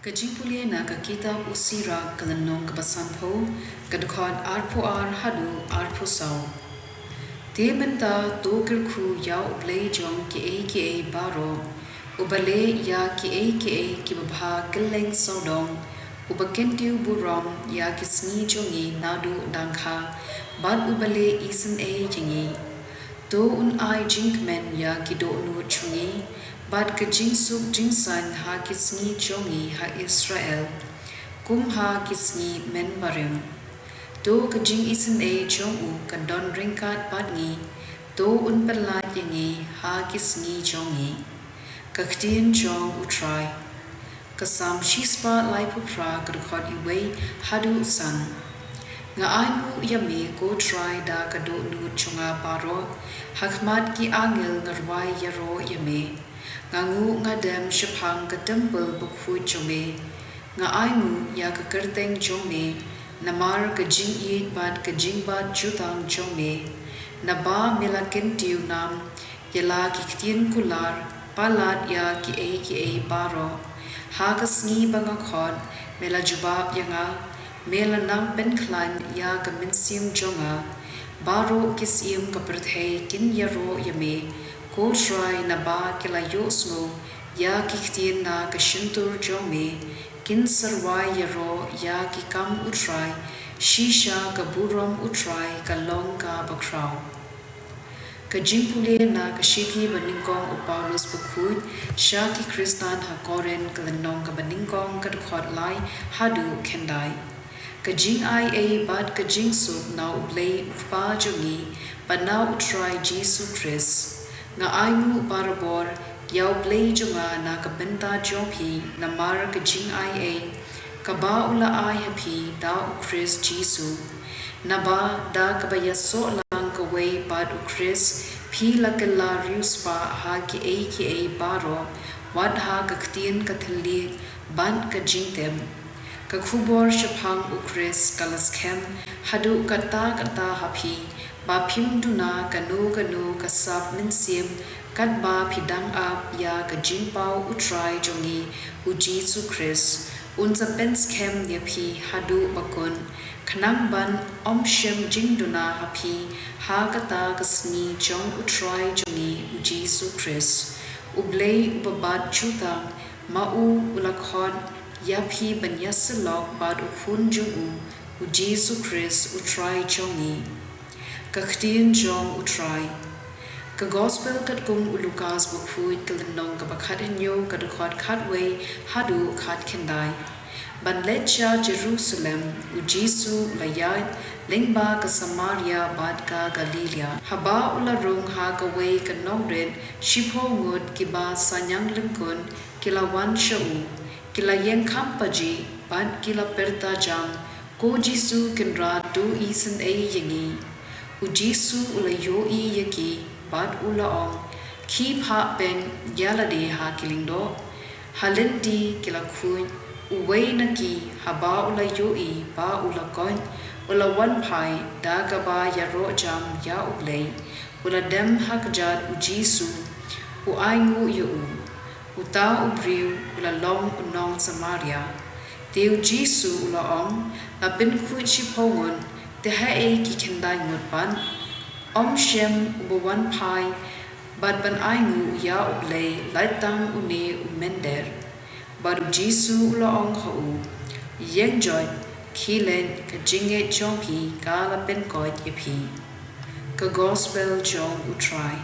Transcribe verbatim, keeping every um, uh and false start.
Ka jingpule na ka kitab u Sirak ka lynnong kaba sanphew, ka dkhot arphew ar haduh arphew saw. Te mynta to kyrkhu ïa U Blei jong kiei kiei baroh, uba leh ïa kiei kiei kiba bha kylleng sawdong, uba kyntiew burom ïa ki sngi jong ngi naduh dang kha, bad uba leh isynei ïa ngi. To un ai jingkmen ïa ki dohnud jong ngi, bad ka jingsuk jingsain ha ki sngi jong ngi ha Israel, kum ha ki sngi mynbarim. To ka jingisynei jong u kan don ryngkat bad ngi, to un pyllait ïa ngi ha ki sngi jong ngi. Ka ktien jong U Trai. Ka Salm shispah laiphew phra, ka dkhot iwei haduh san. Nga ainguh ïa me, ko Trai, da ka dohnud jong nga baroh, ha khmat ki angel nga rwai ïaroh ïa me. Nga nguh nga dem shaphang ka templ bakhuid jong me. Nga ainguh ïa ka kyrteng jong me, namar ka jingïeit bad ka jingbat jutang jong me. Naba me la kyntiew nam ïa la ki ktien kular palat ïa kiei kiei baroh. Ha ka sngi ba nga khot, me la jubab ïa nga, me la nang pynkhlaiñ ïa ka mynsiem jong nga. Baroh ki siem ka pyrthei kin ïaroh ïa me, ko Trai, naba ki la ïohsngew ïa ki ktien na ka shyntur jong me. Kin sa rwai ïaroh ïa ki kam U Trai, shisha ka burom U Trai ka long kaba khraw. Ka jingpule na ka shithi banyngkong u Paulus bakhuid sha ki Khristan ha Korinth, ka lynnong kaba nyngkong, ka dkhot lai haduh khyndai. Ka jingaiei bad ka jingsuk na U Blei U Kpa jong ngi bad na U Trai Jisu Khrist. Nga ainguh barabor ïa U Blei jong nga na ka bynta jong phi namar ka jingaiei kaba u la ai ha phi da U Khrist Jisu. Naba da kaba ïasoh lang kawei bad U Khrist, phi la kylla riewspah ha kiei kiei baroh, wat ha ka ktien ka thylliej bad ka jingtip. Ka khubor shaphang U Khrist ka la skhem haduh katta katta ha phi, ba phim duna kano kano ka sap mynsiem, katba phi dang ap ïa ka jingpaw U Trai jong ngi U Jisu Khrist. Un sa pynskhem ïa phi haduh ba kut, khnang ban ym shym jingduna ha phi ha kata ka sngi jong U Trai jong ngi U Jisu Khrist. U Blei uba bat jutang, ma u u la khot ïa phi ban ïasyllok bad U Khun jong u, U Jisu Khrist U Trai jong ngi. Ka ktien jong U Trai. Ka Gospel katkum u Lukas bakhuid, ka lynnong kaba khathynñiew, ka dkhot khatwei haduh khatkhyndai. Ban leit sha Jerusalem, U Jisu u la ïaid lyngba ka Samaria bad ka Galilaia. Haba u la rung ha kawei ka nongrit, shiphew ngut kiba saniang lyngkut ki la wan sha u, ki la ïeng kham pajih bad ki la pyrta jam, Ko Jisu, Kynrad, to isynei ïa ngi. U Jisu u la ïohi ïa ki bad u la ong, Khie phah beiñ ïa lade ha ki lyngdoh. Ha lynti ki la khuid. Uwei na ki, haba u la ïohi ba u la koit, u la wan phai da kaba ïaroh jam ïa U Blei. U la dem ha kjat U Jisu, u ainguh ïa u. Uta u briew u la long u nong Samaria. Te U Jisu u la ong, La pynkhuid shiphew ngut, te haei ki khyndai ngut pat? Ym shym uba wan phai bad ban ainguh ïa U Blei, lait tang une u mynder. Bad U Jisu u la ong ha u, Ïeng joit, khie leit, ka jingngeit jong phi ka la pynkoit ïa phi. Ka Gospel jong U Trai.